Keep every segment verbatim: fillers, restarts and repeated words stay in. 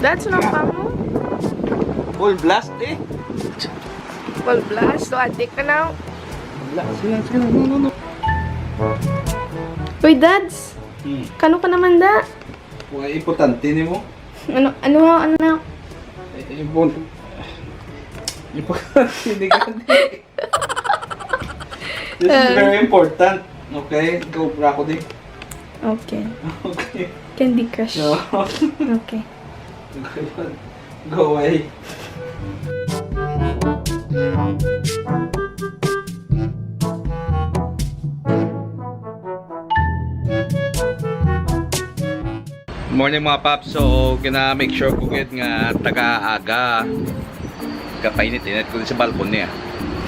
That's not pa mo? Full blast eh. Full blast, so adik ka na. Wala, sige lang, sige lang. No, no, no. Uy, Dads. Hmm. Kano ka naman da? Wala importante ni mo. Ano, ano, ano na? Eh, impor-, importante ni ka. This is Ah. very important. Okay? Go, bra ko din. Okay. Okay. Candy Crush. No. Okay. Go away. Morning, mga paps. So, gina-make sure ko gid nga taga-aga. Kapainit-init ko sa balcony, ah.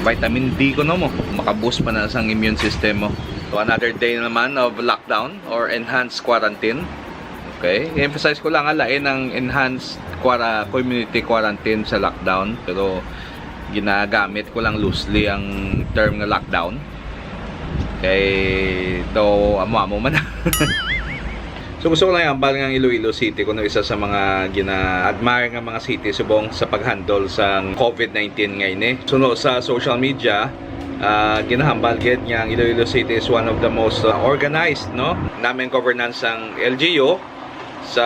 Vitamin D ko, no, mo. Makaboost pa na sang immune system mo. So, another day naman of lockdown or enhanced quarantine. Okay? I-emphasize ko lang, ah, lain ang enhanced quara-, community quarantine sa lockdown. Pero ginagamit ko lang loosely ang term nga lockdown. Kay daw amo-amo man. So, gusto ko lang ihambal nga ang Iloilo City kuno isa sa mga gina-admire nga mga city subong sa pag-handle sa covid nineteen nga ini. Suno sa social media, ah, ginahambal gid nga ang Iloilo City is one of the most, ah, organized, no? Nami ang governance sang L G U sa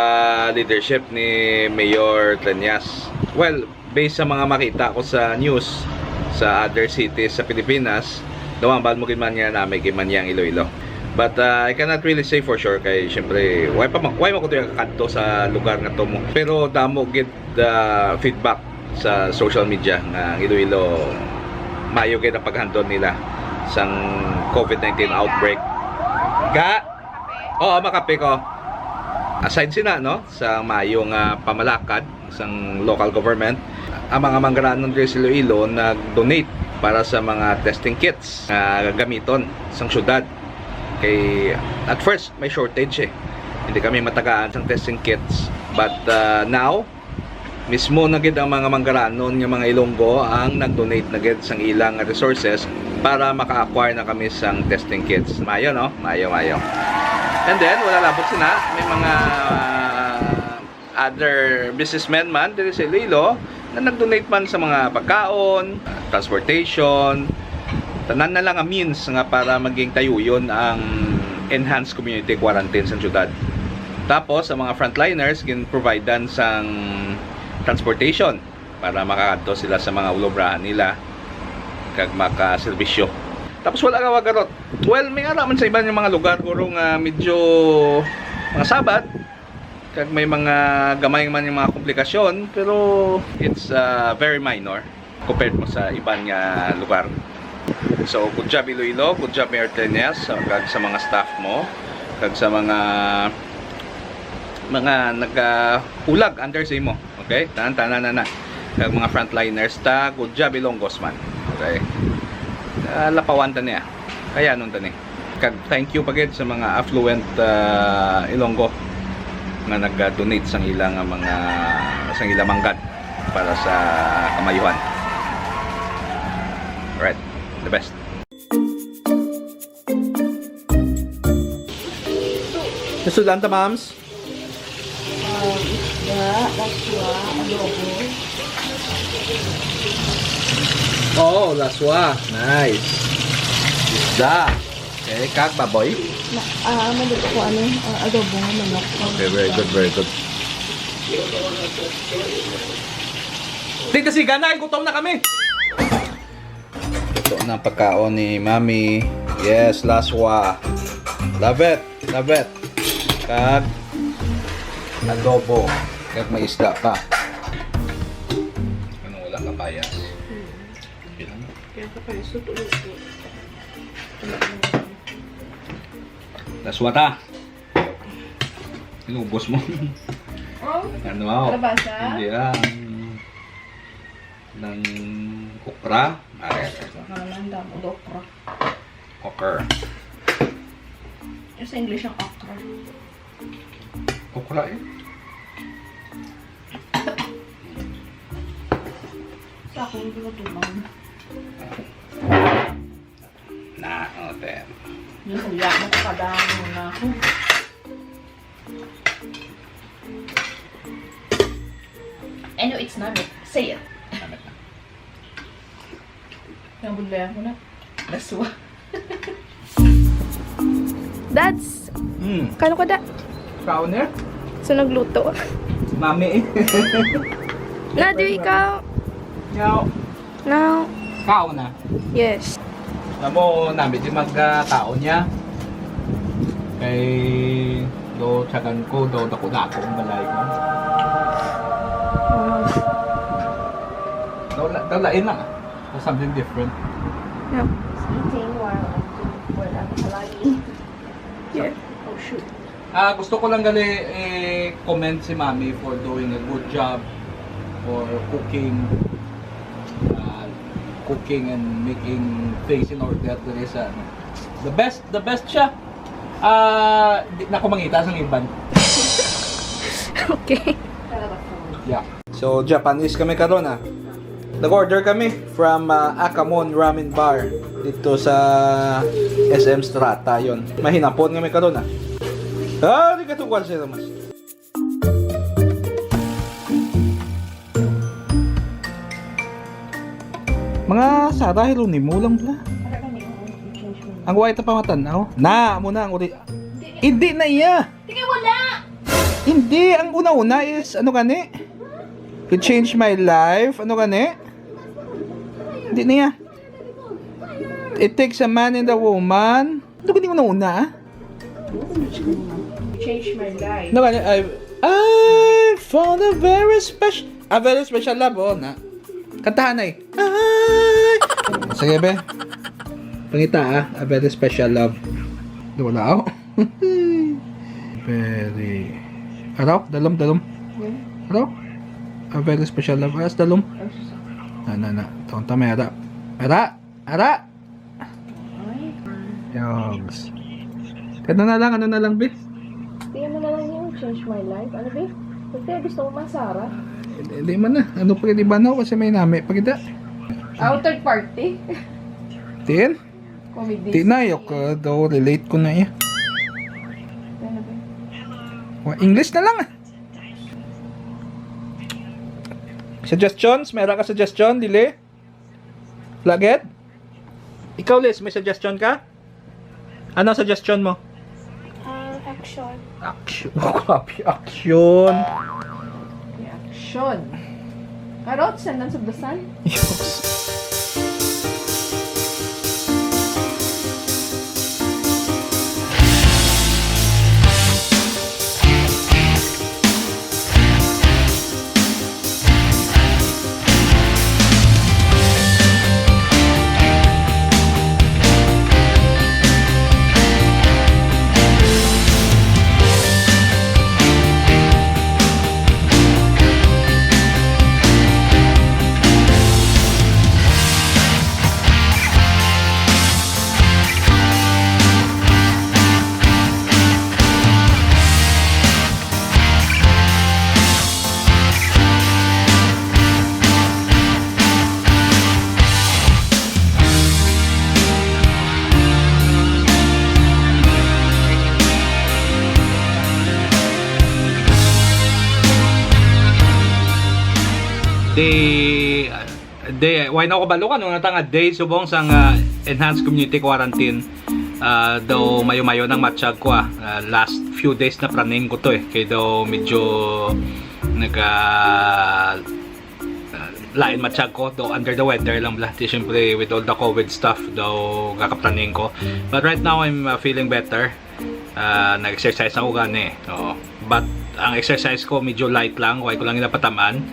leadership ni Mayor Treñas. Well, based sa mga makita ko sa news sa other cities sa Pilipinas, daw hambal mo gid man nga nami gid man yang Iloilo. But, uh, I cannot really say for sure kay, syempre, why pa ma-, why man ko to yung kakadto sa lugar nga to mo. Pero damo gid, uh, feedback sa social media nga ang Iloilo mayo gid ang pag-handle nila sang covid nineteen outbreak. Ga? Oo, makape ko. Aside sina, no, sa mayo nga pamalakad sang local government, ang mga manggaranon diri sa Iloilo nag-donate para sa mga testing kits nga gamiton sang syudad. Kay at first, may shortage eh. Hindi kami matagaan sang testing kits. But, uh, now, mismo na gid ang mga manggaranon nga mga Ilonggo ang nag-donate na gid sang ilang resources para maka-acquire na kami sang testing kits. Mayo, no? Mayo, mayo. And then, wala labot sina, may mga, uh, other businessmen man diri sa Iloilo na nag-donate man sa mga pagkaon, transportation, tanan na lang ang means nga para maging tayuyon ang enhanced community quarantine sa syudad. Tapos, ang mga frontliners, gin-providean sang transportation para makakadto sila sa mga ulobrahan nila kag makaserbisyo. Tapos wala ka magarot. Well, may ara man sa iban yung mga lugar, guro nga medyo mga sabat, kag may mga gamay man yung mga komplikasyon, pero it's, uh, very minor compared mo sa iban nga lugar. So, good job Iloilo, good job Mayor Treñas, uh, kag sa mga staff mo, kag sa mga, mga nagahulag under sa imo. Okay? Tanan-tanan na na. Kag mga frontliners ta, good job Ilonggos man. Okay? Ah, lapawan ta niya. Kayanon ta ni. Kag thank you pa gid sa mga affluent, ah, Ilonggo nga nag-donate sang ilang mga, sang ilang manggad para sa kamayuhan. Alright, the best. Nasudan ta, ma'ams? Um, isda, laswa, adobo. Oh, laswa. Nice. Isda. Okay, kag baboy? Na, ah, maluto ko ano, ah, adobo nga manok. Okay, very good, very good. Di kasi gana, ay gutom na kami. Ito na ang pagkaon ni Mami. Yes, laswa. Love it. Love it. Kag adobo. Kag may isda pa. Ano, wala ka bias? Kaya ka pa, ito, ito. Laswa ta. Inubos mo. Oh, ano ako? Kalabasa? Hindi ah. Ng okra. Ay, Ano lang daw, okra. Okra. Yung sa English ang okra. Okra eh. Sa akong lutuan. Na, oh, ten. Yung uya mo, kadamo na ako. I know it's not. Say it. Nabudlayan ko na. Laswa. Dads, Hmm. Kano ka da? Kaon eh? So nagluto. Mami eh. Nadu ikaw. Yaw. Now. Kaon na. Yes. Amo, nami di magkaon niya. Kay do tsagan ko, do dako-dako ang balay ko. Wow. Daw la-, daw lain lang. Or something different. Yeah. Eating while I'm doing what I'm flying. Yeah. Oh, shoot. Ah, gusto ko lang gali i-comment si Mami for doing a good job for cooking, ah, cooking and making things in order diri sa, ano. The best, the best siya. Ah, di na ko mangita sa iban. Okay. Yeah. So, Japanese kami karon, ah. Nag-order kami from, ah, Akamon Ramen Bar dito sa S M Strata, yon. Mahinapon kami karon, ah. Ah, arigatou gozaimasu. Mga Sarah Geronimo lang bla. Ang white pa matan-aw. Na, mo na ang uri. Hindi na iya. Tingay wala. Hindi, ang una-una is ano gani? You changed my life. Ano gani? Hindi niya. It takes a man and a woman. Ano gani una-una, ah? Change my life. No, I, I, I found a very special, a very special love, oh, na. Kantahan ay. Ay! Sige, be. Pangita, ah. A very special love. Wala ako. Very. Araw? Dalom, dalom. Araw? A very special love. Aras, dalom. Na, na, na. Tonta, may ara. Ara! Ara! Yogs. Ano na lang, ano na lang, be? Di ano na lang yung change my life. Ano, be? Kasi gusto mo man, Sarah? Hindi, hindi man na. Ano pa, di ba, no? Kasi may nami pa kita. Outer party? Tin? Comedy. Tinayok ka daw, relate ko na iya. Ano, be? Wa, English na lang, ah. Suggestions? May ara ka suggestion, dili? Lagid? Ikaw, Liz, may suggestion ka? Ano ang suggestion mo? Ah, action. Action. Grabe, action. May action. Karot, Sendance of the Sun? Yes. Di, di, why na ko kabalo kung ano nga day subong sang, ah, enhanced community quarantine. Ah, daw mayo-mayo nang matsyag ko, ah. Ah, last few days na praning ko to, eh. Kay daw medyo naga, ah, lain matsyag ko, daw under the weather lang bla. Di, syempre, with all the COVID stuff, daw kakapraning ko. But right now, I'm, ah, feeling better. Ah, nag-exercise ako gani. Oo. But ang exercise ko medyo light lang, why ko lang ginapataman.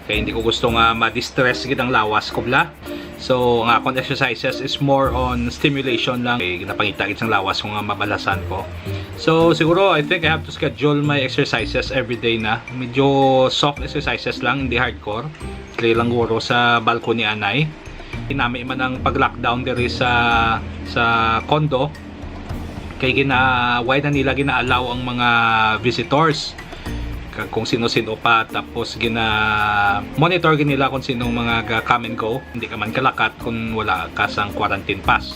Kay hindi ko gusto nga ma-distress gid ang lawas ko bla. So, ang akon exercises is more on stimulation lang. Kay ginapangita gid sang lawas ko nga mabalasan ko. So, siguro, I think I have to schedule my exercises every day na. Medyo soft exercises lang, hindi hardcore. Play lang guro sa balcony anay. Nami man ang pag-lockdown diri sa, sa condo. Kay gina-, why na nila gina-allow ang mga visitors? Kag kung sino-sino pa, tapos gina-monitor gid nila kung sinong mga ga-come and go. Hindi ka man kalakat kung wala ka sang quarantine pass.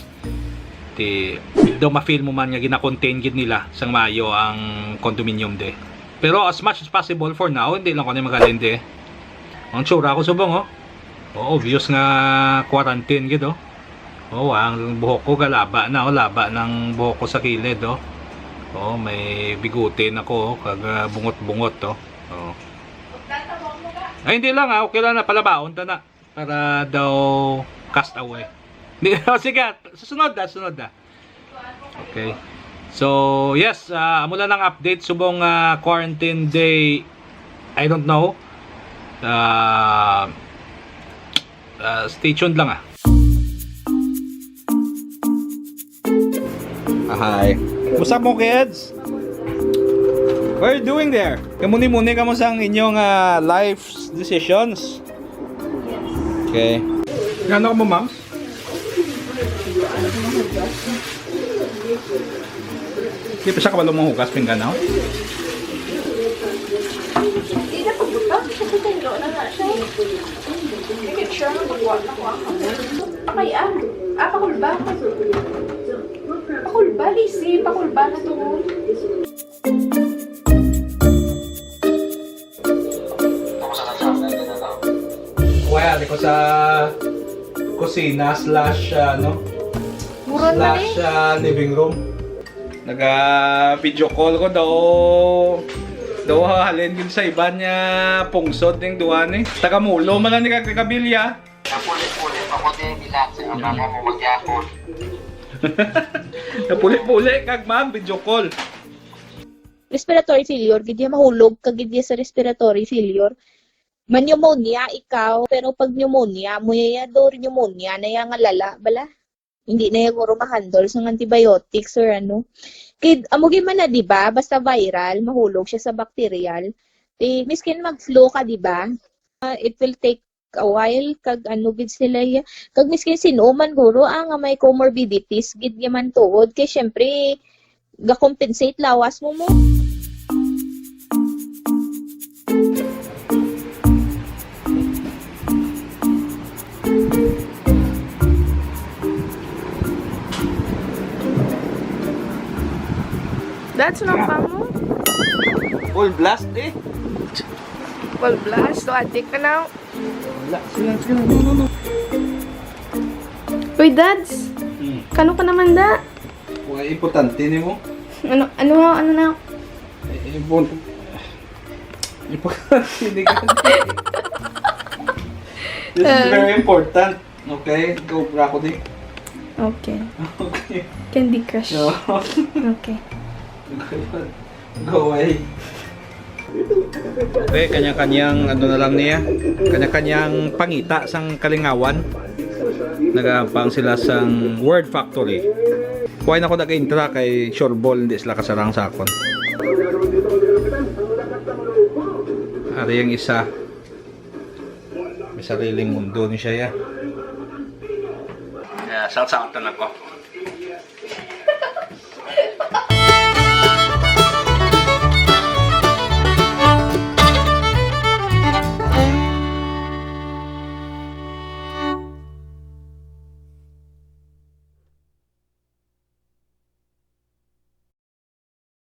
Di, daw ma-feel mo man nga gina-contain gid nila sang maayo ang condominium de. Pero as much as possible for now, hindi lang ko ni magalin de. Ang tsura ko subong, oh. Oh, obvious nga quarantine gid, oh. Oh, ang buhok ko galaba na, oh, laba ng buhok ko sa kilid, oh. Oh, may bigote na ko, oh, kag, ah, bungot-bungot, oh. Oh. Ay, hindi lang, ah, okay lang na palabaon ta na para daw cast away. Di, oh, sige, susunod na, susunod na. Okay. So, yes, ah, amo lang ang update subong, ah, quarantine day. I don't know. Ah, ah, stay tuned lang, ah. Ah, hi. What's up, mo kids? What are you doing there? Kamuni-muni kamo sang inyong, ah, life decisions. Okay. Ngano mo, ma'am? Di pa siya kabalo manghugas pinggan, no? Di na pagbuta. Siya, pinlo na na siya. Make sure na magwa na ko ang kamay. Pakay, ah. Ah, pakulba. Pakulba, Lisi. Pakulba na to. Well, di ko sa kusina slash, ah, ano, Mura na slash, eh. Ah, living room. Naga video call ko daw. Daw halin gid sa iban niya pungsod ning duha ni. Taga Mulo man lang ni kag taga Bilya. Napuli-puli pa ko din, bilang sa mga mo magyakol. Napuli-puli kag mag video call. Respiratory failure, gid ya mahulog ka gid ya sa respiratory failure. Ma-pneumonia ikaw, pero pag pneumonia, mo ya do pneumonia na ya nga lala, bala. Hindi na ya guro ma-handle sang antibiotics or ano. Kid, amo gid man na, di ba? Basta viral, mahulog siya sa bacterial. Di, miskin mag-flu ka, di ba? Ah, it will take a while, kag ano gid sila ya. Kag miskin sin-o man guro, ah, nga may comorbidities gid ya man tuod. Kay syempre, ga-compensate lawas mo mo. That's not pa mo. Full blast eh. Full blast. So, adik ka na. Wala. Sige lang, sige lang. No, no, no. Uy, Dads. Hmm. Kano ka naman da? Wala, importante ni mo. Ano, ano, ano na? Eh, impor-, importante ni ka. This is Ah. very important. Okay, go, bra ko di. Okay. Okay. Candy Crush. No. Okay. Go away. Okay, kanya-kanyang ano na lang niya. Kanya-kanyang pangita sang kalingawan. Nagahampang sila sang Word Factory. Kuha na ko nag-intra kay Sureball, hindi sila kasarang sa akon. Ari ang isa. May sariling mundo ni siya, ya. Kaya, shout out na lang ko.